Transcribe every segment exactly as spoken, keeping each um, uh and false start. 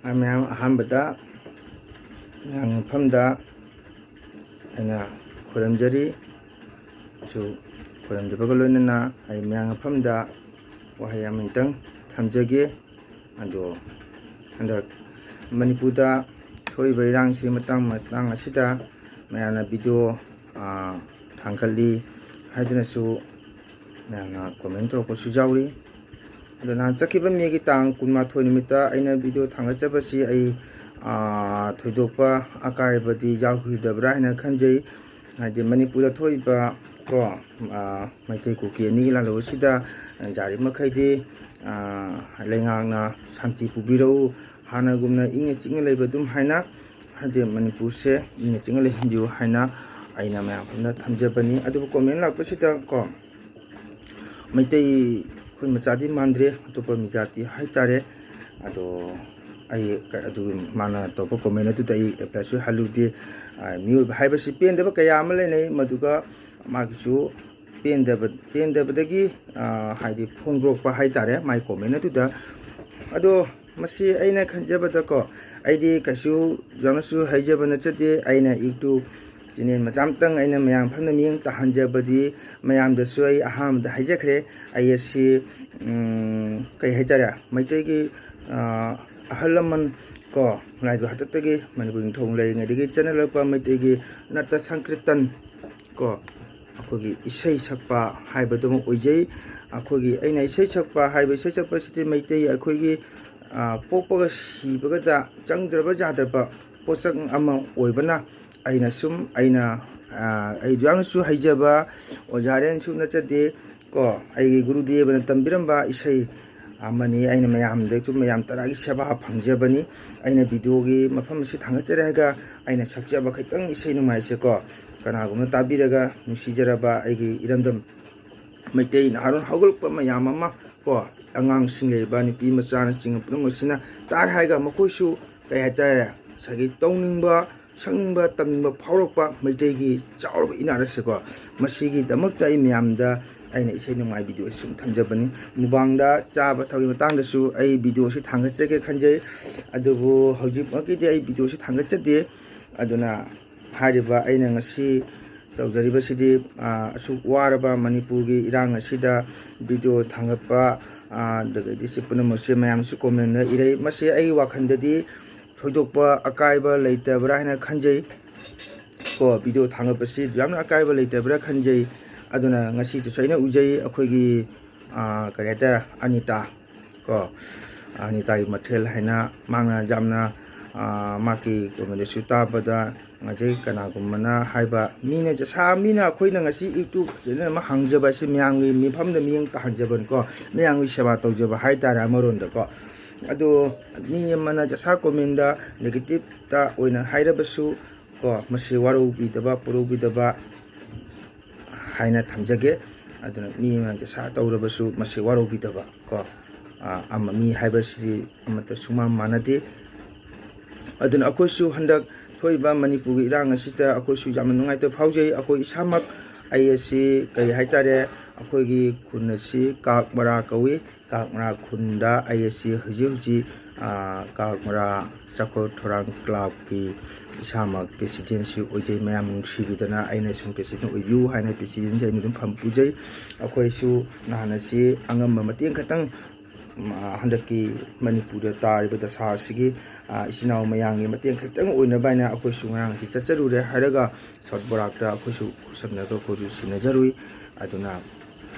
ꯑ, ꯃꯌꯥꯝ ꯑꯍꯥꯟꯕꯗ ꯃꯌꯥꯝ ꯃꯐꯝꯗ ꯑꯩꯅ ꯈꯨꯔꯨꯝꯖꯔꯤ꯫ ꯑꯁꯨ ꯈꯨꯔꯨꯝꯖꯕꯒ ꯂꯣꯏꯅꯅ ꯑꯩ ꯃꯌꯥꯝ ꯃꯐꯝꯗ ꯋꯥꯍꯩ ꯑꯃꯅꯤꯇꯪ ꯊꯝꯖꯒꯦ꯫ ꯑꯗꯣ ꯍꯟꯗꯛ ꯃꯅꯤꯄꯨꯔꯗ ꯊꯣꯛꯏꯕ ꯏꯔꯥꯡꯁꯤ ꯃꯇꯥꯡ ꯃꯇꯥꯡ ꯑꯁꯤꯗ ꯃꯌꯥꯝꯅ ꯚꯤꯗꯤꯑꯣ, ꯑ, ꯊꯥꯡꯒꯠꯂꯤ ꯍꯥꯏꯗꯨꯅꯁꯨ ꯃꯌꯥꯝꯅ ꯀꯣꯃꯦꯟ ꯇꯧꯔꯛꯄꯁꯨ ꯌꯥꯎꯔꯤ꯫ ꯑꯗꯣ ꯅꯍꯥꯟ ꯆꯠꯈꯤꯕ ꯃꯦꯒꯤ ꯇꯥꯡ ꯀꯨꯟꯃꯥꯊꯣꯏ ꯅꯨꯃꯤꯠꯇ ꯑꯩꯅ ꯚꯤꯗꯤꯑꯣ ꯊꯥꯡꯒꯠꯆꯕꯁꯤ ꯑꯩ, ꯑ, ꯊꯣꯏꯗꯣꯛꯄ ꯑꯀꯥꯏꯕꯗꯤ ꯌꯥꯎꯈꯤꯗꯕ꯭ꯔꯥ ꯍꯥꯏꯅ ꯈꯟꯖꯩ꯫ ꯍꯥꯏꯗꯤ ꯃꯅꯤꯄꯨꯔꯗ ꯊꯣꯛꯏꯕ ꯀꯣ, ꯑ, ꯃꯩꯇꯩ ꯀꯨꯀꯤ ꯑꯅꯤꯒꯤ ꯂꯥꯜꯍꯧ ꯑꯁꯤꯗ ꯌꯥꯔꯤꯕ ꯃꯈꯩꯗꯤ, ꯑ, ꯂꯩꯉꯥꯛꯅ ꯁꯥꯟꯇꯤ ꯄꯨꯕꯤꯔꯛꯎ, ꯍꯥꯟꯅꯒꯨꯝꯅ ꯏꯪꯅ ꯆꯤꯛꯅ ꯂꯩꯕ ꯑꯗꯨꯝ ꯍꯥꯏꯅ, ꯍꯥꯏꯗꯤ ꯃꯅꯤꯄꯨꯔꯁꯦ ꯏꯪꯅ ꯆꯤꯛꯅ ꯂꯩꯍꯟꯕꯤꯌꯨ ꯍꯥꯏꯅ ꯑꯩꯅ ꯃꯌꯥꯝ ꯐꯝꯅ ꯊꯝꯖꯕꯅꯤ꯫ ꯑꯗꯨꯕꯨ ꯀꯣꯃꯦꯟ ꯂꯥꯛꯄꯁꯤꯗ ꯀꯣ, ꯃꯩꯇꯩ ꯑꯩꯈꯣꯏ ꯃꯆꯥꯗꯤ ꯃꯥꯟꯗ꯭ꯔꯦ, ꯑꯇꯣꯞꯄ ꯃꯤꯖꯥꯇꯤ ꯍꯥꯏꯇꯥꯔꯦ꯫ ꯑꯗꯣ ꯑꯩ ꯀ-, ꯑꯗꯨꯒꯤ ꯃꯥꯅ ꯇꯧꯕ ꯀꯣꯃꯦꯟ ꯑꯗꯨꯗ ꯑꯩ ꯔꯤꯄ꯭ꯂꯥꯏꯁꯨ ꯍꯜꯂꯨꯗꯦ꯫ ꯑ, ꯃꯤꯑꯣꯏꯕ ꯍꯥꯏꯕꯁꯤ ꯄꯦꯟꯗꯕ ꯀꯌꯥ ꯑꯃ ꯂꯩꯅꯩ, ꯃꯗꯨꯒ ꯃꯥꯒꯤꯁꯨ ꯄꯦꯟꯗꯕ, ꯄꯦꯟꯗꯕꯗꯒꯤ, ꯑ, ꯍꯥꯏꯗꯤ ꯐꯣꯡꯗꯣꯔꯛꯄ ꯍꯥꯏꯇꯥꯔꯦ ꯃꯥꯏ ꯀꯣꯃꯦꯟ ꯑꯗꯨꯗ꯫ ꯑꯗꯣ ꯃꯁꯤ ꯑꯩꯅ ꯈꯟꯖꯕꯗꯀꯣ, ꯑꯩꯗꯤ ꯀꯩꯁꯨ ꯌꯥꯝꯅꯁꯨ ꯍꯩꯖꯕ ꯅꯠꯆꯗꯦ꯫ ꯑꯩꯅ YouTube ꯆꯦꯅꯦꯜ ꯃꯆꯥ ꯑꯃꯇꯪ ꯑꯩꯅ ꯃꯌꯥꯝ ꯐꯝꯅ ꯃꯤꯠꯌꯦꯡ ꯇꯥꯍꯟꯖꯕꯗꯤ, ꯃꯌꯥꯝꯗꯁꯨ ꯑꯩ ꯑꯍꯥꯟꯕꯗ ꯍꯥꯏꯖꯈ꯭ꯔꯦ, ꯑꯩ ꯑꯁꯤ, ꯎꯝ, ꯀꯩ ꯍꯥꯏꯇꯥꯔꯦ, ꯃꯩꯇꯩꯒꯤ, ꯑ, ꯑꯍꯜ ꯂꯃꯟ ꯀꯣ, ꯂꯥꯏꯕ ꯍꯥꯛꯇꯛꯇꯒꯤ ꯃꯅꯤꯄꯨꯔ ꯅꯤꯡꯊꯧ ꯂꯩꯔꯤꯉꯩꯗꯒꯤ ꯆꯠꯅꯔꯛꯄ ꯃꯩꯇꯩꯒꯤ ꯅꯠꯇ ꯁꯪꯀ꯭ꯔꯤꯇꯟ ꯀꯣ, ꯑꯩꯈꯣꯏꯒꯤ ꯏꯁꯩ ꯁꯛꯄ ꯍꯥꯏꯕꯗꯨꯃ ꯑꯣꯏꯖꯩ꯫ ꯑꯩꯈꯣꯏꯒꯤ, ꯑꯩꯅ ꯏꯁꯩ ꯁꯛꯄ ꯍꯥꯏꯕ, ꯏꯁꯩ ꯁꯛꯄꯁꯤꯗꯤ ꯃꯩꯇꯩ ꯑꯩꯈꯣꯏꯒꯤ, ꯑ, ꯄꯣꯛꯄꯒ ꯁꯤꯕꯒꯗ ꯆꯪꯗ꯭ꯔꯕ ꯌꯥꯗ꯭ꯔꯕ ꯄꯣꯠꯁꯛ ꯑꯃ ꯑꯣꯏꯕꯅ, ꯑꯩꯅ ꯁꯨꯝ, ꯑꯩꯅ, ꯑ, ꯑꯩ ꯌꯥꯝꯅꯁꯨ ꯍꯩꯖꯕ ꯑꯣꯖꯥꯔꯦꯅꯁꯨ ꯅꯠꯆꯗꯦ ꯀꯣ, ꯑꯩꯒꯤ ꯒꯨꯔꯨꯗꯦꯕꯅ ꯇꯝꯕꯤꯔꯝꯕ ꯏꯁꯩ ꯑꯃꯅꯤ꯫ ꯑꯩꯅ ꯃꯌꯥꯝꯗꯁꯨ, ꯃꯌꯥꯝ ꯇꯔꯥꯒꯤ ꯁꯦꯕꯥ ꯐꯪꯖꯕꯅꯤ꯫ ꯑꯩꯅ ꯚꯤꯗꯤꯑꯣꯒꯤ ꯃꯐꯝ ꯑꯁꯤ ꯊꯥꯡꯒꯠꯆꯔꯦ ꯍꯥꯏꯔꯒ ꯑꯩꯅ ꯁꯛꯆꯕ ꯈꯤꯇꯪ ꯏꯁꯩ ꯅꯨꯡꯉꯥꯏꯁꯦꯀꯣ, ꯀꯅꯥꯒꯨꯝꯕ ꯇꯥꯕꯤꯔꯒ ꯅꯨꯡꯁꯤꯖꯔꯕ ꯑꯩꯒꯤ ꯏꯔꯝꯗꯝ ꯃꯩꯇꯩ ꯅꯍꯥꯔꯣꯜ ꯍꯧꯒꯠꯂꯛꯄ ꯃꯌꯥꯝ ꯑꯃ ꯀꯣ, ꯑꯉꯥꯡꯁꯤꯡ ꯂꯩꯔꯤꯕ ꯅꯨꯄꯤ ꯃꯆꯥꯅꯆꯤꯡꯕ ꯄꯨꯝꯅꯃꯛꯁꯤꯅ ꯇꯥꯔꯦ ꯍꯥꯏꯔꯒ ꯃꯈꯣꯏꯁꯨ, ꯀꯩ ꯍꯥꯏꯇꯥꯔꯦ, ꯉꯁꯥꯏꯒꯤ ꯇꯧꯅꯤꯡꯕ, ꯁꯛꯅꯤꯡꯕ, ꯇꯝꯅꯤꯡꯕ ꯐꯥꯎꯔꯛꯄ ꯃꯩꯇꯩꯒꯤ ꯆꯥꯎꯔꯕ ꯏꯅꯥꯠ ꯑꯁꯤꯀꯣ, ꯃꯁꯤꯒꯤꯗꯃꯛꯇ ꯑꯩ ꯃꯌꯥꯝꯗ ꯑꯩꯅ ꯏꯁꯩ ꯅꯨꯡꯉꯥꯏ ꯚꯤꯗꯤꯑꯣꯁꯤ ꯁꯨꯝ ꯊꯝꯖꯕꯅꯤ꯫ ꯃꯨꯛꯕꯥꯡꯗ ꯆꯥꯕ ꯊꯛꯄꯒꯤ ꯃꯇꯥꯡꯗꯁꯨ ꯑꯩ ꯚꯤꯗꯤꯑꯣꯁꯤ ꯊꯥꯡꯒꯠꯆꯒꯦ ꯈꯟꯖꯩ꯫ ꯑꯗꯨꯕꯨ ꯍꯧꯖꯤꯛꯃꯛꯀꯤꯗꯤ ꯑꯩ ꯚꯤꯗꯤꯑꯣꯁꯤ ꯊꯥꯡꯒꯠꯆꯗꯦ꯫ ꯑꯗꯨꯅ ꯍꯥꯏꯔꯤꯕ ꯑꯩꯅ ꯉꯁꯤ ꯇꯧꯖꯔꯤꯕꯁꯤꯗꯤ, ꯑꯥ, ꯑꯁꯨꯛ ꯋꯥꯔꯕ ꯃꯅꯤꯄꯨꯔꯒꯤ ꯏꯔꯥꯡ ꯑꯁꯤꯗ ꯚꯤꯗꯤꯑꯣ ꯊꯥꯡꯒꯠꯄ, ꯑꯥ, ꯑꯗꯒꯤꯗꯤ ꯁꯤ ꯄꯨꯝꯅꯃꯛꯁꯦ ꯃꯌꯥꯝꯁꯨ ꯀꯣꯃꯦꯟꯗ ꯏꯔꯩ꯫ ꯃꯁꯤ ꯑꯩꯒꯤ ꯋꯥꯈꯜꯗꯗꯤ ꯊꯣꯏꯗꯣꯛꯄ ꯑꯀꯥꯏꯕ ꯂꯩꯇꯕ꯭ꯔꯥ ꯍꯥꯏꯅ ꯈꯟꯖꯩ꯫ ꯀꯣ, ꯚꯤꯗꯤꯑꯣ ꯊꯥꯡꯒꯠꯄꯁꯤ ꯌꯥꯝꯅ ꯑꯀꯥꯏꯕ ꯂꯩꯇꯕ꯭ꯔꯥ ꯈꯟꯖꯩ꯫ ꯑꯗꯨꯅ ꯉꯁꯤꯗꯨꯁꯨ ꯑꯩꯅ ꯎꯖꯩ, ꯑꯩꯈꯣꯏꯒꯤ, ꯑꯥ, ꯀꯔꯤ ꯍꯥꯏꯇꯥꯔꯦ, ꯑꯅꯤꯇꯥ꯫ ꯀꯣ, ꯑꯅꯤꯇꯥꯒꯤ ꯃꯊꯦꯜ ꯍꯥꯏꯅ ꯃꯥꯅ ꯌꯥꯝꯅ, ꯑꯥ, ꯃꯥꯒꯤ ꯀꯣꯃꯦꯟꯗꯁꯨ ꯇꯥꯕꯗ ꯉꯁꯤ ꯀꯅꯥꯒꯨꯝꯕꯅ ꯍꯥꯏꯕ, ꯃꯤꯅ ꯆꯁꯥ, ꯃꯤꯅ ꯑꯩꯈꯣꯏꯅ ꯉꯁꯤ YouTube ꯆꯦꯅꯦꯜ ꯑꯃ ꯍꯥꯡꯖꯕ ꯑꯁꯤ ꯃꯌꯥꯝꯒꯤ ꯃꯤꯐꯝꯗ ꯃꯤꯠꯌꯦꯡ ꯇꯥꯍꯟꯖꯕꯅꯤꯀꯣ, ꯃꯌꯥꯝꯒꯤ ꯁꯦꯕꯥ ꯇꯧꯖꯕ ꯍꯥꯏꯇꯥꯔꯦ ꯑꯃꯔꯣꯝꯗꯀꯣ꯫ ꯑꯗꯣ ꯃꯤ ꯑꯃꯅ ꯆꯁꯥ ꯀꯣꯃꯦꯟꯗ ꯅꯦꯒꯦꯇꯤꯞꯇ ꯑꯣꯏꯅ ꯍꯥꯏꯔꯕꯁꯨ ꯀꯣ, ꯃꯁꯤ ꯋꯥꯔꯧꯕꯤꯗꯕ ꯄꯨꯔꯧꯕꯤꯗꯕ ꯍꯥꯏꯅ ꯊꯝꯖꯒꯦ꯫ ꯑꯗꯨꯅ ꯃꯤ ꯑꯃꯅ ꯆꯁꯥ ꯇꯧꯔꯕꯁꯨ ꯃꯁꯤ ꯋꯥꯔꯧꯕꯤꯗꯕ ꯀꯣ, ꯑꯥ, ꯑꯃ ꯃꯤ ꯍꯥꯏꯕꯁꯤꯗꯤ ꯑꯃꯠꯇ ꯁꯨꯡꯃꯥꯟ ꯃꯥꯟꯅꯗꯦ꯫ ꯑꯗꯨꯅ ꯑꯩꯈꯣꯏꯁꯨ ꯍꯟꯗꯛ ꯊꯣꯛꯏꯕ ꯃꯅꯤꯄꯨꯔꯒꯤ ꯏꯔꯥꯡ ꯑꯁꯤꯗ ꯑꯩꯈꯣꯏꯁꯨ ꯌꯥꯝꯅ ꯅꯨꯡꯉꯥꯏꯇꯕ ꯐꯥꯎꯖꯩ꯫ ꯑꯩꯈꯣꯏ ꯏꯁꯥꯃꯛ, ꯑꯩ ꯑꯁꯤ ꯀꯔꯤ ꯍꯥꯏꯇꯥꯔꯦ, ꯑꯩꯈꯣꯏꯒꯤ ꯈꯨꯟ ꯑꯁꯤ ꯀꯥꯛ ꯃꯔꯥ ꯀꯧꯏ꯫ ꯀꯥꯛ ꯃꯔꯥ ꯈꯨꯟꯗ ꯑꯩ ꯑꯁꯤ ꯍꯧꯖꯤꯛ ꯍꯧꯖꯤꯛ, ꯑꯥ, ꯀꯥꯛ ꯃꯔꯥ ꯆꯥꯎꯈꯠ ꯊꯧꯔꯥꯡ ꯀ꯭ꯂꯕꯀꯤ ꯏꯁꯥꯃꯛ ꯄ꯭ꯔꯦꯁꯤꯗꯦꯟꯁꯨ ꯑꯣꯏꯖꯩ꯫ ꯃꯌꯥꯝ ꯅꯨꯡꯁꯤꯕꯤꯗꯅ ꯑꯩꯅ ꯁꯨꯝ ꯄ꯭ꯔꯦꯁꯤꯗꯦꯟ ꯑꯣꯏꯕꯤꯌꯨ ꯍꯥꯏꯅ ꯄ꯭ꯔꯦꯁꯤꯗꯦꯟꯁꯦ ꯑꯩꯅ ꯑꯗꯨꯝ ꯐꯝ ꯄꯨꯖꯩ꯫ ꯑꯩꯈꯣꯏꯁꯨ ꯅꯍꯥꯟ ꯑꯁꯤ ꯑꯉꯝꯕ ꯃꯇꯦꯡ ꯈꯛꯇꯪ, ꯃ-, ꯍꯟꯗꯛꯀꯤ ꯃꯅꯤꯄꯨꯔꯗ ꯇꯥꯔꯤꯕ ꯗꯁꯥ ꯑꯁꯤꯒꯤ, ꯑ, ꯏꯆꯤꯟ ꯏꯅꯥꯎ ꯃꯌꯥꯝꯒꯤ ꯃꯇꯦꯡ ꯈꯛꯇꯪ ꯑꯣꯏꯅꯕ ꯍꯥꯏꯅ ꯑꯩꯈꯣꯏꯁꯨ ꯉꯔꯥꯡ ꯑꯁꯤ ꯆꯠꯆꯔꯨꯔꯦ ꯍꯥꯏꯔꯒ ꯁꯥꯎꯠ ꯕꯣꯔꯥꯛꯇ ꯑꯩꯈꯣꯏꯁꯨ ꯈꯨꯠꯁꯝꯅꯔꯒ ꯑꯩꯈꯣꯏꯁꯨ ꯁꯤꯟꯅꯖꯔꯨꯏ꯫ ꯑꯗꯨꯅ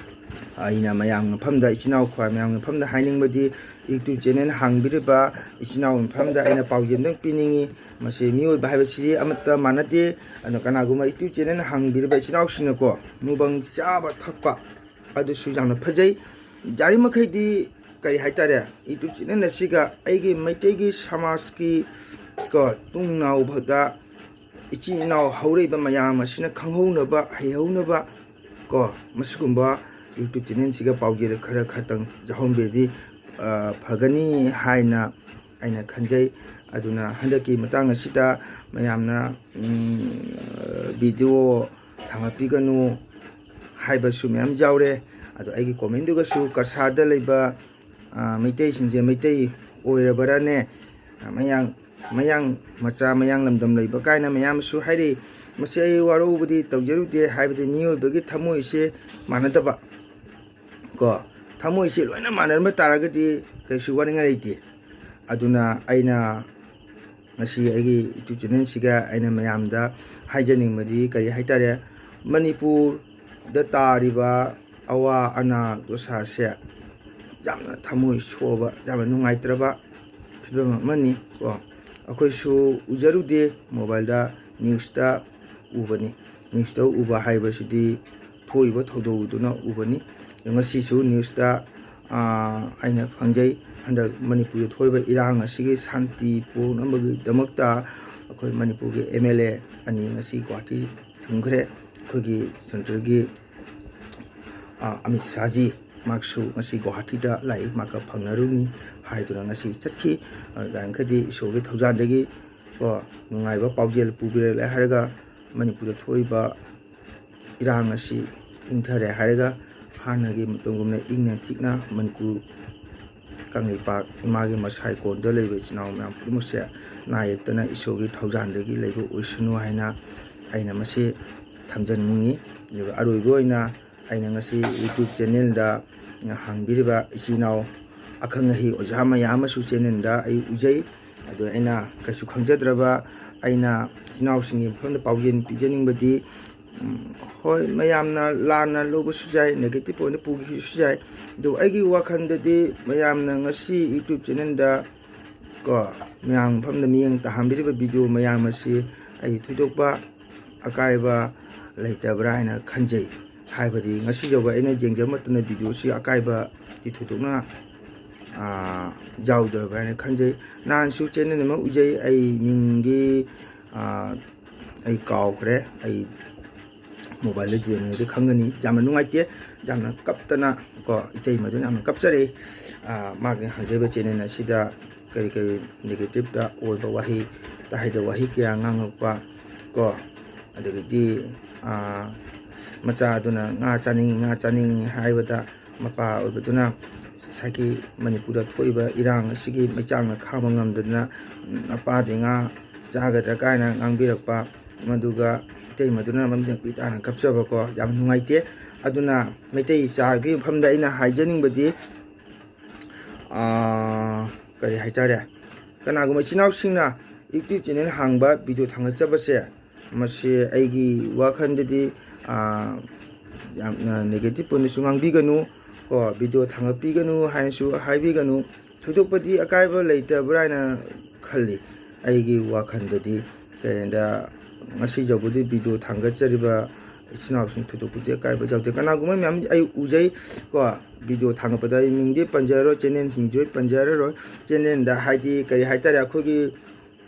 ꯑꯩꯅ ꯃꯌꯥꯝ ꯃꯐꯝꯗ, ꯏꯆꯤꯟ ꯏꯅꯥꯎ ꯈ꯭ꯋꯥꯏ ꯃꯌꯥꯝ ꯃꯐꯝꯗ ꯍꯥꯏꯅꯤꯡꯕꯗꯤ, YouTube ꯆꯦꯅꯦꯜ ꯍꯥꯡꯕꯤꯔꯤꯕ ꯏꯆꯤꯟ ꯏꯅꯥꯎ ꯃꯐꯝꯗ ꯑꯩꯅ ꯄꯥꯎꯖꯦꯜ ꯑꯝꯇꯪ ꯄꯤꯅꯤꯡꯉꯤ꯫ ꯃꯁꯤ ꯃꯤꯑꯣꯏꯕ ꯍꯥꯏꯕꯁꯤꯗꯤ ꯑꯃꯠꯇ ꯃꯥꯟꯅꯗꯦ꯫ ꯑꯗꯨꯅ ꯀꯅꯥꯒꯨꯝꯕ YouTube ꯆꯦꯅꯦꯜ ꯍꯥꯡꯕꯤꯔꯤꯕ ꯏꯆꯤꯟ ꯏꯅꯥꯎꯁꯤꯡꯅꯀꯣ, ꯃꯨꯛꯕꯥꯡ ꯆꯥꯕ ꯊꯛꯄ ꯑꯗꯨꯁꯨ ꯌꯥꯝꯅ ꯐꯖꯩ꯫ ꯌꯥꯔꯤꯃꯈꯩꯗꯤ ꯀꯔꯤ ꯍꯥꯏꯇꯥꯔꯦ, YouTube ꯆꯦꯅꯦꯜ ꯑꯁꯤꯒ ꯑꯩꯒꯤ ꯃꯩꯇꯩꯒꯤ ꯁꯃꯥꯖꯀꯤ ꯀꯣ, ꯇꯨꯡ ꯅꯥꯎꯕꯗ ꯏꯆꯤꯟ ꯏꯅꯥꯎ ꯍꯧꯔꯛꯏꯕ ꯃꯌꯥꯝ ꯑꯁꯤꯅ ꯈꯪꯍꯧꯅꯕ, ꯍꯩꯍꯧꯅꯕ ꯀꯣ, ꯃꯁꯤꯒꯨꯝꯕ YouTube ꯆꯦꯅꯦꯜꯁꯤꯒ ꯄꯥꯎꯖꯦꯜ ꯈꯔ ꯈꯇꯪ ꯌꯥꯎꯍꯟꯕꯤꯔꯗꯤ, ꯑ, ꯐꯒꯅꯤ ꯍꯥꯏꯅ ꯑꯩꯅ ꯈꯟꯖꯩ꯫ ꯑꯗꯨꯅ ꯍꯟꯗꯛꯀꯤ ꯃꯇꯥꯡ ꯑꯁꯤꯗ ꯃꯌꯥꯝꯅ, ꯎꯝ, ꯚꯤꯗꯤꯑꯣ ꯊꯥꯡꯒꯠꯄꯤꯒꯅꯨ ꯍꯥꯏꯕꯁꯨ ꯃꯌꯥꯝ ꯌꯥꯎꯔꯦ꯫ ꯑꯗꯣ ꯑꯩꯒꯤ comment ꯇꯨꯒꯁꯨ ꯀꯁꯥꯔꯗ ꯂꯩꯕ, ꯑ, ꯃꯩꯇꯩꯁꯤꯡꯁꯦ ꯃꯩꯇꯩ ꯑꯣꯏꯔꯕ꯭ꯔꯥꯅꯦ? ꯑ, ꯃꯌꯥꯡ, ꯃꯌꯥꯡ ꯃꯆꯥ, ꯃꯌꯥꯡ ꯂꯝꯗꯝ ꯂꯩꯕ ꯀꯥꯏꯅ ꯃꯌꯥꯝꯁꯨ ꯍꯥꯏꯔꯤ꯫ ꯃꯁꯤ ꯑꯩ ꯋꯥꯔꯧꯕꯗꯤ ꯇꯧꯖꯔꯨꯗꯦ, ꯍꯥꯏꯕꯗꯤ ꯃꯤꯑꯣꯏꯕꯒꯤ ꯊꯃꯣꯏꯁꯦ ꯃꯥꯟꯅꯗꯕ ꯀꯣ, ꯊꯃꯣꯏꯁꯦ ꯂꯣꯏꯅ ꯃꯥꯟꯅꯔꯝꯕ ꯇꯥꯔꯒꯗꯤ ꯀꯩꯁꯨ ꯋꯥꯅꯤꯡꯉꯥꯏ ꯂꯩꯇꯦ꯫ ꯑꯗꯨꯅ ꯑꯩꯅ ꯉꯁꯤ ꯑꯩꯒꯤ YouTube channel ꯁꯤꯒ ꯑꯩꯅ ꯃꯌꯥꯝꯗ ꯍꯥꯏꯖꯅꯤꯡꯕꯗꯤ ꯀꯔꯤ ꯍꯥꯏꯇꯥꯔꯦ, ꯃꯅꯤꯄꯨꯔꯗ ꯇꯥꯔꯤꯕ ꯑꯋꯥ ꯑꯅꯥ ꯗꯣꯁꯥꯁꯦ ꯌꯥꯝꯅ ꯊꯃꯣꯏ ꯁꯣꯛꯑꯕ, ꯌꯥꯝꯅ ꯅꯨꯡꯉꯥꯏꯇ꯭ꯔꯕ ꯐꯤꯕꯝ ꯑꯃꯅꯤ ꯀꯣ꯫ ꯑꯩꯈꯣꯏꯁꯨ ꯎꯖꯔꯨꯗꯦ, mobileꯗ, newsꯇ ꯎꯕꯅꯤ꯫ Newsꯇ ꯎꯕ ꯍꯥꯏꯕꯁꯤꯗꯤ ꯊꯣꯛꯏꯕ ꯊꯧꯗꯣꯛꯇꯨꯅ ꯎꯕꯅꯤ꯫ ꯉꯁꯤꯁꯨ newsꯇ, ꯑꯥ, ꯑꯩꯅ ꯈꯪꯖꯩ, ꯍꯟꯗꯛ ꯃꯅꯤꯄꯨꯔꯗ ꯊꯣꯛꯏꯕ ꯏꯔꯥꯡ ꯑꯁꯤꯒꯤ ꯁꯥꯟꯇꯤ ꯄꯨꯔꯛꯅꯕꯒꯤꯗꯃꯛꯇ ꯑꯩꯈꯣꯏ ꯃꯅꯤꯄꯨꯔꯒꯤ MLA ꯑꯅꯤ ꯉꯁꯤ ꯒꯨꯍꯥꯇꯤ ꯊꯨꯡꯈ꯭ꯔꯦ꯫ ꯑꯩꯈꯣꯏꯒꯤ centreꯒꯤ, ꯑꯥ, ꯑꯃꯤꯠ ꯁꯥꯍꯖꯤ, ꯃꯍꯥꯛꯁꯨ ꯉꯁꯤ ꯒꯨꯍꯥꯇꯤꯗ ꯂꯥꯛꯏ, ꯃꯍꯥꯛꯀ ꯐꯪꯅꯔꯨꯅꯤ ꯍꯥꯏꯗꯨꯅ ꯉꯁꯤ ꯆꯠꯈꯤ꯫ ꯑꯗꯨ ꯌꯥꯔꯤꯈꯩꯗꯤ ꯏꯁꯣꯔꯒꯤ ꯊꯧꯖꯥꯜꯗꯒꯤ ꯀꯣ, ꯅꯨꯡꯉꯥꯏꯕ ꯄꯥꯎꯖꯦꯜ ꯄꯨꯕꯤꯔꯛꯂꯦ ꯍꯥꯏꯔꯒ ꯃꯅꯤꯄꯨꯔꯗ ꯊꯣꯛꯏꯕ ꯏꯔꯥꯡ ꯑꯁꯤ ꯏꯪꯊꯔꯦ ꯍꯥꯏꯔꯒ ꯍꯥꯟꯅꯒꯤ ꯃꯇꯝꯒꯨꯝꯅ ꯏꯪꯅ ꯆꯤꯛꯅ ꯃꯅꯤꯄꯨꯔ ꯀꯪꯂꯩꯄꯥꯛ ꯏꯃꯥꯒꯤ ꯃꯁꯥꯏ ꯀꯣꯟꯗ ꯂꯩꯕ ꯏꯆꯤꯟ ꯏꯅꯥꯎ ꯃꯌꯥꯝ ꯄꯨꯝꯅꯃꯛꯁꯦ ꯅꯥ ꯌꯦꯛꯇꯅ ꯏꯁꯣꯔꯒꯤ ꯊꯧꯖꯥꯜꯗꯒꯤ ꯂꯩꯕ ꯑꯣꯏꯁꯅꯨ ꯍꯥꯏꯅ ꯑꯩꯅ ꯃꯁꯤ ꯊꯝꯖꯅꯤꯡꯉꯤ꯫ ꯑꯗꯨꯒ ꯑꯔꯣꯏꯕ ꯑꯣꯏꯅ ꯑꯩꯅ ꯉꯁꯤ YouTube channelꯗ ꯍꯥꯡꯕꯤꯔꯤꯕ ꯏꯆꯤꯟ ꯏꯅꯥꯎ ꯑꯈꯪ ꯑꯍꯩ ꯑꯣꯖꯥ ꯃꯌꯥꯝ ꯑꯃꯁꯨ channelꯗ ꯑꯩ ꯎꯖꯩ꯫ ꯑꯗꯣ ꯑꯩꯅ ꯀꯩꯁꯨ ꯈꯪꯖꯗ꯭ꯔꯕ, ꯑꯩꯅ ꯏꯆꯤꯟ ꯏꯅꯥꯎꯁꯤꯡꯒꯤ ꯃꯐꯝꯗ ꯄꯥꯎꯖꯦꯜ ꯄꯤꯖꯅꯤꯡꯕꯗꯤ, ꯎꯝ, ꯍꯣꯏ, ꯃꯌꯥꯝꯅ ꯂꯥꯟꯅ ꯂꯧꯕꯁꯨ ꯌꯥꯏ, negative ꯑꯣꯏꯅ ꯄꯨꯈꯤꯕꯁꯨ ꯌꯥꯏ꯫ ꯑꯗꯨ ꯑꯩꯒꯤ ꯋꯥꯈꯜꯗꯗꯤ ꯃꯌꯥꯝꯅ ꯉꯁꯤ YouTube channelꯗ ꯀꯣ, ꯃꯌꯥꯝ ꯃꯐꯝꯗ ꯃꯤꯠꯌꯦꯡ ꯇꯥꯍꯟꯕꯤꯔꯤꯕ video ꯃꯌꯥꯝ ꯑꯁꯤ ꯑꯩ ꯊꯣꯏꯗꯣꯛꯄ ꯑꯀꯥꯏꯕ ꯂꯩꯇꯕ꯭ꯔꯥ ꯍꯥꯏꯅ ꯈꯟꯖꯩ꯫ ꯍꯥꯏꯕꯗꯤ ꯉꯁꯤ ꯐꯥꯎꯕ ꯑꯩꯅ ꯌꯦꯡꯖꯕ ꯃꯇꯝꯗ videoꯁꯤ ꯑꯀꯥꯏꯕꯗꯤ ꯊꯣꯏꯗꯣꯛꯅ, ꯑꯥ, ꯌꯥꯎꯗꯕ꯭ꯔꯥ ꯍꯥꯏꯅ ꯈꯟꯖꯩ꯫ ꯅꯍꯥꯟꯁꯨ channel ꯑꯃ ꯎꯖꯩ, ꯑꯩ ꯃꯤꯡꯗꯤ, ꯑꯥ, ꯑꯩ ꯀꯥꯎꯈ꯭ꯔꯦ, ꯑꯩ mobileꯗ ꯌꯦꯡꯉꯒꯗꯤ ꯈꯪꯒꯅꯤ꯫ ꯌꯥꯝꯅ ꯅꯨꯡꯉꯥꯏꯇꯦ, ꯌꯥꯝꯅ ꯀꯞꯇꯅ ꯀꯣ, ꯏꯇꯩꯃꯗꯨꯅ ꯌꯥꯝꯅ ꯀꯞꯆꯔꯛꯏ꯫ ꯑꯥ, ꯃꯥꯒꯤ ꯍꯥꯡꯖꯕ channel ꯑꯁꯤꯗ ꯀꯔꯤ ꯀꯔꯤ negativeꯇ ꯑꯣꯏꯕ ꯋꯥꯍꯩ, ꯇꯥꯍꯩꯗꯕ ꯋꯥꯍꯩ ꯀꯌꯥ ꯉꯥꯡꯉꯛꯄ ꯀꯣ, ꯑꯗꯒꯤꯗꯤ, ꯑꯥ, ꯃꯆꯥꯗꯨꯅ ꯉꯥ ꯆꯥꯅꯤꯡꯉꯤ, ꯉꯥ ꯆꯥꯅꯤꯡꯉꯤ ꯍꯥꯏꯕꯗ, ꯃꯄꯥ ꯑꯣꯏꯕꯗꯨꯅ ꯉꯁꯥꯏꯒꯤ ꯃꯅꯤꯄꯨꯔꯗ ꯊꯣꯛꯏꯕ ꯏꯔꯥꯡ ꯑꯁꯤꯒꯤ ꯃꯩꯆꯥꯛꯅ ꯈꯥꯡꯕ ꯉꯝꯗꯗꯨꯅ ꯃꯄꯥꯗꯤ ꯉꯥ ꯆꯥꯒꯗ꯭ꯔꯥ ꯀꯥꯏꯅ ꯉꯥꯡꯕꯤꯔꯛꯄ, ꯃꯗꯨꯒ ꯏꯇꯩꯃꯗꯨꯅ ꯃꯃꯤꯠ ꯄꯤ ꯇꯥꯅ ꯀꯞꯆꯕꯀꯣ, ꯌꯥꯝ ꯅꯨꯡꯉꯥꯏꯇꯦ꯫ ꯑꯗꯨꯅ ꯃꯩꯇꯩ ꯏꯆꯥꯒꯤ ꯃꯐꯝꯗ ꯑꯩꯅ ꯍꯥꯏꯖꯅꯤꯡꯕꯗꯤ, ꯑꯥ, ꯀꯔꯤ ꯍꯥꯏꯇꯥꯔꯦ, ꯀꯅꯥꯒꯨꯝꯕ ꯏꯆꯤꯟ ꯏꯅꯥꯎꯁꯤꯡꯅ YouTube channel ꯍꯥꯡꯕ, video ꯊꯥꯡꯒꯠꯆꯕꯁꯦ, ꯃꯁꯤ ꯑꯩꯒꯤ ꯋꯥꯈꯜꯗꯗꯤ, ꯑꯥ, ꯌꯥꯝꯅ negative ꯑꯣꯏꯅꯁꯨ ꯉꯥꯡꯕꯤꯒꯅꯨ ꯀꯣ, video ꯊꯥꯡꯒꯠꯄꯤꯒꯅꯨ ꯍꯥꯏꯅꯁꯨ ꯍꯥꯏꯕꯤꯒꯅꯨ꯫ ꯊꯣꯏꯗꯣꯛꯄꯗꯤ ꯑꯀꯥꯏꯕ ꯂꯩꯇꯕ꯭ꯔꯥ ꯍꯥꯏꯅ ꯈꯜꯂꯤ ꯑꯩꯒꯤ ꯋꯥꯈꯜꯗꯗꯤ꯫ ꯀꯩꯗ ꯉꯁꯤ ꯌꯧꯕꯗꯤ video ꯊꯥꯡꯒꯠꯆꯔꯤꯕ ꯏꯆꯤꯟ ꯏꯅꯥꯎꯁꯤꯡ ꯊꯣꯏꯗꯣꯛꯄꯗꯤ ꯑꯀꯥꯏꯕ ꯌꯥꯎꯗꯦ꯫ ꯀꯅꯥꯒꯨꯝꯕ ꯃꯌꯥꯝ ꯑꯩ ꯎꯖꯩ ꯀꯣ, video ꯊꯥꯡꯒꯠꯄꯗ ꯑꯩ ꯃꯤꯡꯗꯤ ꯄꯟꯖꯔꯔꯣꯏ, channelꯁꯤꯡꯗꯨ ꯑꯩ ꯄꯟꯖꯔꯔꯣꯏ꯫ Channelꯗ ꯍꯥꯏꯗꯤ ꯀꯔꯤ ꯍꯥꯏꯇꯥꯔꯦ, ꯑꯩꯈꯣꯏꯒꯤ,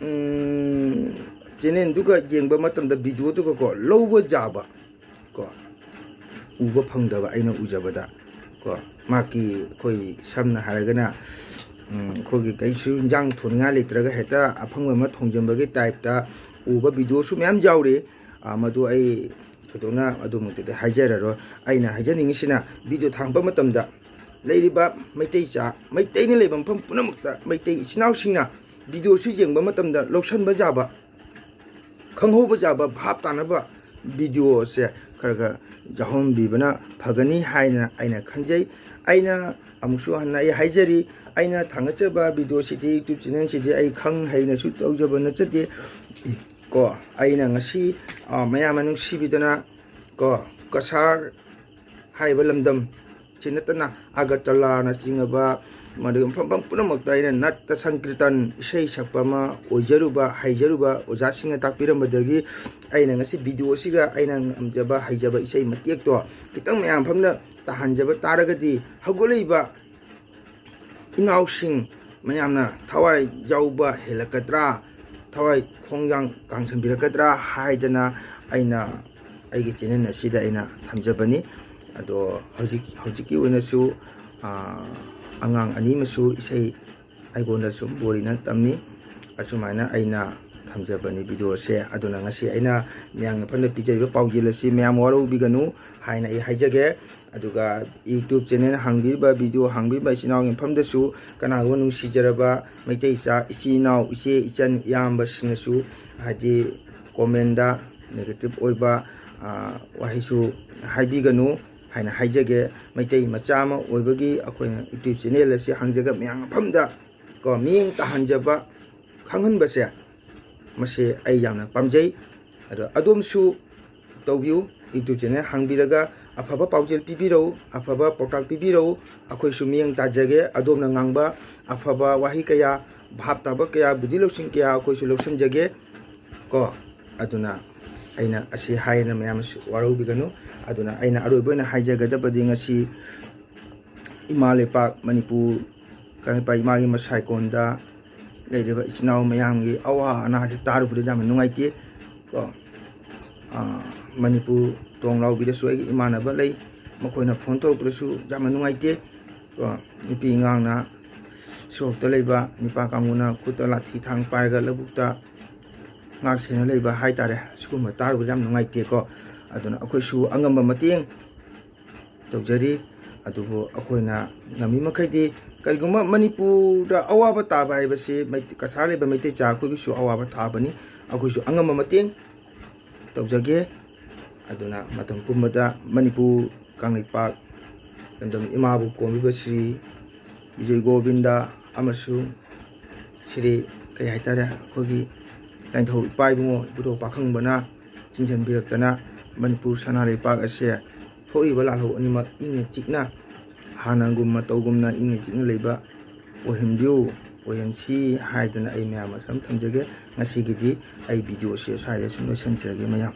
ꯎꯝ, channelꯗꯨꯒ ꯌꯦꯡꯕ ꯃꯇꯝꯗ videoꯗꯨꯒ ꯀꯣ, ꯂꯧꯕ ꯌꯥꯕ ꯀꯣ, ꯎꯕ ꯐꯪꯗꯕ ꯑꯩꯅ ꯎꯖꯕꯗ ꯀꯣ, ꯃꯍꯥꯛꯀꯤ ꯑꯩꯈꯣꯏ ꯁꯝꯅ ꯍꯥꯏꯔꯒꯅ, ꯎꯝ, ꯑꯩꯈꯣꯏꯒꯤ ꯀꯩꯁꯨ ꯏꯟꯖꯥꯡ ꯊꯣꯡꯅꯤꯡꯉꯥꯏ ꯂꯩꯇ꯭ꯔꯒ ꯍꯦꯛꯇ ꯑꯐꯪꯕ ꯑꯃ ꯊꯣꯡꯖꯤꯟꯕꯒꯤ typeꯇ ꯎꯕ videoꯁꯨ ꯃꯌꯥꯝ ꯌꯥꯎꯔꯤ꯫ ꯑ, ꯃꯗꯨ ꯑꯩ ꯊꯣꯏꯗꯣꯛꯅ ꯑꯗꯨꯃꯛꯇꯗꯤ ꯍꯥꯏꯖꯔꯔꯣꯏ꯫ ꯑꯩꯅ ꯍꯥꯏꯖꯅꯤꯡꯉꯤꯁꯤꯅ, video ꯊꯥꯡꯕ ꯃꯇꯝꯗ ꯂꯩꯔꯤꯕ ꯃꯩꯇꯩ ꯆꯥ-, ꯃꯩꯇꯩꯅ ꯂꯩꯕ ꯃꯐꯝ ꯄꯨꯝꯅꯃꯛꯇ ꯃꯩꯇꯩ ꯏꯆꯤꯟ ꯏꯅꯥꯎꯁꯤꯡꯅ videoꯁꯤ ꯌꯦꯡꯕ ꯃꯇꯝꯗ ꯂꯧꯁꯤꯟꯕ ꯌꯥꯕ, ꯈꯪꯍꯧꯕ ꯌꯥꯕ, ꯚꯥꯞ ꯇꯥꯅꯕ videoꯁꯦ ꯈꯔ ꯈꯔ ꯌꯥꯎꯍꯟꯕꯤꯕꯅ ꯐꯒꯅꯤ ꯍꯥꯏꯅ ꯑꯩꯅ ꯈꯟꯖꯩ꯫ ꯑꯩꯅ ꯑꯃꯨꯛꯁꯨ ꯍꯟꯅ ꯑꯩ ꯍꯥꯏꯖꯔꯤ, ꯑꯩꯅ ꯊꯥꯡꯒꯠꯆꯕ videoꯁꯤꯗꯤ, YouTube channelꯁꯤꯗꯤ ꯑꯩ ꯈꯪ ꯍꯩꯅꯁꯨ ꯇꯧꯖꯕ ꯅꯠꯆꯗꯦ ꯀꯣ꯫ ꯑꯩꯅ ꯉꯁꯤ, ꯑ, ꯃꯌꯥꯝꯅ ꯅꯨꯡꯁꯤꯕꯤꯗꯅ ꯀꯣ, ꯀꯁꯥꯔ ꯍꯥꯏꯔꯤꯕ ꯂꯝꯗꯝ ꯁꯤ ꯅꯠꯇꯅ ꯑꯒꯔꯇꯂꯥꯅ ꯆꯤꯡꯉꯕ, ꯃꯗꯨꯒꯤ ꯃꯐꯝ ꯃꯐꯝ ꯄꯨꯝꯅꯃꯛꯇ ꯑꯩꯅ ꯅꯠꯇ ꯁꯪꯀꯤꯔꯇꯟ ꯏꯁꯩ ꯁꯛꯄ ꯑꯃ ꯑꯣꯏꯖꯔꯨꯕ, ꯍꯩꯖꯔꯨꯕ ꯑꯣꯖꯥꯁꯤꯡꯅ ꯇꯥꯛꯄꯤꯔꯝꯕꯗꯒꯤ ꯑꯩꯅ ꯉꯁꯤ videoꯁꯤꯒ ꯑꯩꯅ ꯉꯝꯖꯕ ꯍꯩꯖꯕ ꯏꯁꯩ ꯃꯇꯦꯛꯇꯣ ꯈꯤꯇꯪ ꯃꯌꯥꯝ ꯐꯝꯅ ꯇꯥꯍꯟꯖꯕ ꯇꯥꯔꯒꯗꯤ, ꯍꯧꯒꯠꯂꯛꯏꯕ ꯏꯅꯥꯎꯁꯤꯡ ꯃꯌꯥꯝꯅ ꯊꯋꯥꯏ ꯌꯥꯎꯕ ꯍꯦꯜꯂꯛꯀꯗ꯭ꯔꯥ, ꯊꯋꯥꯏ ꯈꯣꯡꯖꯥꯡ ꯀꯥꯡꯁꯟꯕꯤꯔꯛꯀꯗ꯭ꯔꯥ ꯍꯥꯏꯗꯅ ꯑꯩꯅ ꯑꯩꯒꯤ channel ꯑꯁꯤꯗ ꯑꯩꯅ ꯊꯝꯖꯕꯅꯤ꯫ ꯑꯗꯣ ꯍꯧꯖꯤꯛ, ꯍꯧꯖꯤꯛꯀꯤ ꯑꯣꯏꯅꯁꯨ, ꯑꯥ, ꯑꯉꯥꯡ ꯑꯅꯤ ꯑꯃꯁꯨ ꯏꯁꯩ ꯑꯩꯉꯣꯟꯗ ꯁꯨꯝ ꯕꯣꯔꯤꯅ ꯇꯝꯃꯤ꯫ ꯑꯁꯨꯃꯥꯏꯅ ꯑꯩꯅ ꯊꯝꯖꯕꯅꯤ ꯚꯤꯗꯤꯑꯣꯁꯦ꯫ ꯑꯗꯨꯅ ꯉꯁꯤ ꯑꯩꯅ ꯃꯌꯥꯝꯒꯤ ꯃꯐꯝꯗ ꯄꯤꯖꯔꯤꯕ ꯄꯥꯎꯖꯦꯜ ꯑꯁꯤ ꯃꯌꯥꯝ ꯋꯥꯔꯧꯕꯤꯒꯅꯨ ꯍꯥꯏꯅ ꯑꯩ ꯍꯥꯏꯖꯒꯦ꯫ ꯑꯗꯨꯒ YouTube channel ꯍꯥꯡꯕꯤꯔꯤꯕ, ꯚꯤꯗꯤꯑꯣ ꯍꯥꯡꯕꯤꯔꯤꯕ ꯏꯆꯤꯟ ꯏꯅꯥꯎꯒꯤ ꯃꯐꯝꯗꯁꯨ, ꯀꯅꯥꯒꯨꯝꯕ ꯅꯨꯡꯁꯤꯖꯔꯕ ꯃꯩꯇꯩ ꯏꯆꯥ, ꯏꯆꯤꯟ ꯏꯅꯥꯎ, ꯏꯆꯦ, ꯏꯆꯟ, ꯏꯌꯥꯝꯕꯁꯤꯡꯅꯁꯨ ꯍꯥꯏꯗꯤ comment negative ꯑꯣꯏꯕ, ꯑ, ꯋꯥꯍꯩꯁꯨ ꯍꯥꯏꯕꯤꯒꯅꯨ ꯍꯥꯏꯅ ꯍꯥꯏꯖꯒꯦ꯫ ꯃꯩꯇꯩ ꯃꯆꯥ ꯑꯃ ꯑꯣꯏꯕꯒꯤ ꯑꯩꯈꯣꯏꯅ YouTube channel ꯑꯁꯤ ꯍꯥꯡꯖꯒ ꯃꯌꯥꯝ ꯃꯐꯝꯗ ꯀꯣ ꯃꯤꯠꯌꯦꯡ ꯇꯥꯍꯟꯖꯕ, ꯈꯪꯍꯟꯕꯁꯦ ꯃꯁꯤ ꯑꯩ ꯌꯥꯝꯅ ꯄꯥꯝꯖꯩ꯫ ꯑꯗꯣ ꯑꯗꯣꯝꯁꯨ ꯇꯧꯕꯤꯌꯨ, YouTube channel ꯍꯥꯡꯕꯤꯔꯒ ꯑꯐꯕ ꯄꯥꯎꯖꯦꯜ ꯄꯤꯕꯤꯔꯛꯎ, ꯑꯐꯕ ꯄꯥꯎꯇꯥꯛ ꯄꯤꯕꯤꯔꯛꯎ꯫ ꯑꯩꯈꯣꯏꯁꯨ ꯃꯤꯠꯌꯦꯡ ꯇꯥꯖꯒꯦ, ꯑꯗꯣꯝꯅ ꯉꯥꯡꯕ ꯑꯐꯕ ꯋꯥꯍꯩ ꯀꯌꯥ, ꯚꯥꯞ ꯇꯥꯕ ꯀꯌꯥ, ꯕꯨꯙꯤ ꯂꯧꯁꯤꯡ ꯀꯌꯥ ꯑꯩꯈꯣꯏꯁꯨ ꯂꯧꯁꯤꯟꯖꯒꯦ ꯀꯣ꯫ ꯑꯗꯨꯅ ꯑꯩꯅ ꯑꯁꯤ ꯍꯥꯏꯅ ꯃꯌꯥꯝꯁꯨ ꯋꯥꯔꯧꯕꯤꯒꯅꯨ꯫ ꯑꯗꯨꯅ ꯑꯩꯅ ꯑꯔꯣꯏꯕ ꯑꯣꯏꯅ ꯍꯥꯏꯖꯒꯗꯕꯗꯤ ꯉꯁꯤ ꯏꯃꯥ ꯂꯩꯄꯥꯛ ꯃꯅꯤꯄꯨꯔ, ꯀꯪꯂꯩꯄꯥꯛ ꯏꯃꯥꯒꯤ ꯃꯁꯥꯏꯀꯣꯟꯗ ꯂꯩꯔꯤꯕ ꯏꯆꯤꯟ ꯏꯅꯥꯎ ꯃꯌꯥꯝꯒꯤ ꯑꯋꯥ ꯑꯅꯥꯁꯦ ꯇꯥꯔꯨꯕꯗ ꯌꯥꯝꯅ ꯅꯨꯡꯉꯥꯏꯇꯦ ꯀꯣ꯫ ꯑꯥ, ꯃꯅꯤꯄꯨꯔ ꯇꯣꯡ ꯂꯥꯎꯕꯤꯗꯁꯨ ꯑꯩꯒꯤ ꯏꯃꯥꯟꯅꯕ ꯂꯩ, ꯃꯈꯣꯏꯅ ꯐꯣꯟ ꯇꯧꯔꯛꯄꯗꯁꯨ ꯌꯥꯝꯅ ꯅꯨꯡꯉꯥꯏꯇꯦ ꯀꯣ꯫ ꯅꯨꯄꯤ ꯑꯉꯥꯡꯅ ꯁꯣꯔꯣꯛꯇ ꯂꯩꯕ, ꯅꯤꯄꯥ ꯀꯥꯡꯕꯨꯅ ꯈꯨꯠꯇ ꯂꯥꯊꯤ ꯊꯥꯡ ꯄꯥꯏꯔꯒ ꯂꯧꯕꯨꯛꯇ ꯉꯥꯛ ꯁꯦꯟꯅ ꯂꯩꯕ ꯍꯥꯏꯇꯥꯔꯦ, ꯁꯤꯒꯨꯝꯕ ꯇꯥꯔꯨꯕꯗ ꯌꯥꯝ ꯅꯨꯡꯉꯥꯏꯇꯦꯀꯣ꯫ ꯑꯗꯨꯅ ꯑꯩꯈꯣꯏꯁꯨ ꯑꯉꯝꯕ ꯃꯇꯦꯡ ꯇꯧꯖꯔꯤ꯫ ꯑꯗꯨꯕꯨ ꯑꯩꯈꯣꯏꯅ ꯉꯝꯃꯤ ꯃꯈꯩꯗꯤ, ꯀꯔꯤꯒꯨꯝꯕ ꯃꯅꯤꯄꯨꯔꯗ ꯑꯋꯥꯕ ꯇꯥꯕ ꯍꯥꯏꯕꯁꯤ ꯃꯩ-, ꯀꯁꯥꯔ ꯂꯩꯕ ꯃꯩꯇꯩ ꯆꯥ ꯑꯩꯈꯣꯏꯒꯤꯁꯨ ꯑꯋꯥꯕ ꯊꯥꯕꯅꯤ꯫ ꯑꯩꯈꯣꯏꯁꯨ ꯑꯉꯝꯕ ꯃꯇꯦꯡ ꯇꯧꯖꯒꯦ꯫ ꯑꯗꯨꯅ ꯃꯇꯝ ꯄꯨꯝꯕꯗ ꯃꯅꯤꯄꯨꯔ ꯀꯪꯂꯩꯄꯥꯛ ꯂꯝꯗꯝ ꯏꯃꯥꯕꯨ ꯀꯣꯟꯕꯤꯕ ꯁ꯭ꯔꯤ ꯕꯤꯖꯣꯏ ꯒꯣꯕꯤꯟꯗ ꯑꯃꯁꯨꯡ ꯁ꯭ꯔꯤ, ꯀꯩ ꯍꯥꯏꯇꯥꯔꯦ, ꯑꯩꯈꯣꯏꯒꯤ ꯂꯥꯏꯅꯤꯡꯊꯧ ꯏꯄꯥ ꯏꯕꯨꯡꯉꯣ ꯏꯕꯨꯙꯧ ꯄꯥꯈꯪꯕꯅ ꯆꯤꯡꯁꯤꯟꯕꯤꯔꯛꯇꯅ ꯃꯅꯤꯄꯨꯔ ꯁꯅꯥ ꯂꯩꯄꯥꯛ ꯑꯁꯦ ꯊꯣꯛꯏꯕ ꯂꯥꯜꯍꯧ ꯑꯅꯤꯃꯛ ꯏꯪꯅ ꯆꯤꯛꯅ, ꯍꯥꯟꯅꯒꯨꯝ ꯃꯇꯧꯒꯨꯝꯅ ꯏꯪꯅ ꯆꯤꯛꯅ ꯂꯩꯕ ꯑꯣꯏꯍꯟꯕꯤꯌꯨ, ꯑꯣꯏꯍꯟꯁꯤ ꯍꯥꯏꯗꯅ ꯑꯩ ꯃꯌꯥꯝ ꯑꯁꯨꯝ ꯊꯝꯖꯒꯦ꯫ ꯉꯁꯤꯒꯤꯗꯤ ꯑꯩ ꯚꯤꯗꯤꯑꯣꯁꯦ ꯁ꯭ꯋꯥꯏꯗ ꯁꯨꯝ ꯂꯣꯏꯁꯤꯟꯖꯔꯒꯦ ꯃꯌꯥꯝ꯫